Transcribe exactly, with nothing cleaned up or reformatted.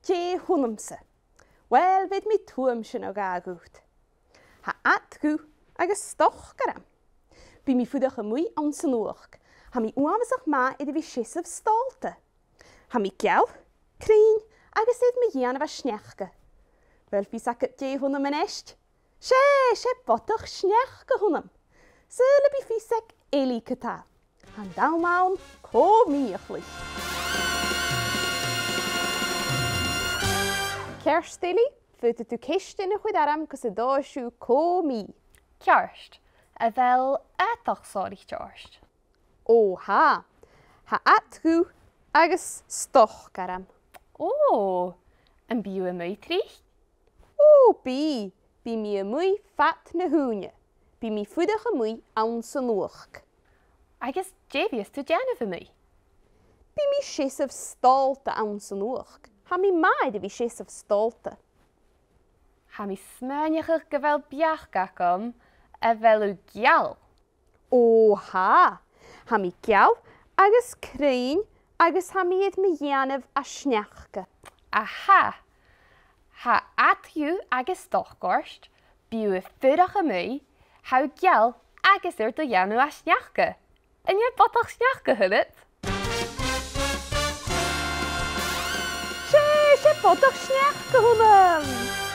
dè th' annamsa? Uill, bheir mi tuamsa no dhà dhut. Tha ad dhubh agus stoc orm. Bidh mi a' fuireach a-muigh anns an fhuachd. Tha mi uabhasach math air a bhith a' seasamh stòlda. Tha mi geal, cruinn agus air mo dhèanamh à sneachda. Uill, bidh fios agad dè th' annam a-nis. 'S e, 's e bodach sneachda a th' annam. Saoil am bi fios aig Eilidh cò tha. Tha an t-àm ann cò-mì a chluich. Ceart, Eilidh, faodaidh tu ceistean a chur orm gus an toir thu cò-mì. Ceart, a bheil aodach sònraichte ort? Ò, tha. Tha ad dhubh agus stoc orm. Ò, am bi thu a-muigh tric? Ò, bidh, bidh mi a-muigh fad na h-ùine. Bidh mi a' fuireach a-muigh anns an fhuachd. Agus dè bhios tu a' dèanamh a-muigh? Bidh mi a' seasamh stòlda anns an fhuachd. Tha mi math air a bhith a' seasamh stòlda. Tha mi a' smaoineachadh gu bheil beachd agam, a bheil thu geal? Ò, tha. Tha mi geal agus cruinn agus tha mi air mo dhèanamh à sneachda. Aha! Tha ad dhubh agus stoc ort, bidh thu a' fuireach a-muigh, tha thu geal agus air do dhèanamh à sneachda. An e bodach sneachda a th' annad? 'S e, 's e bodach sneachda a th' annam!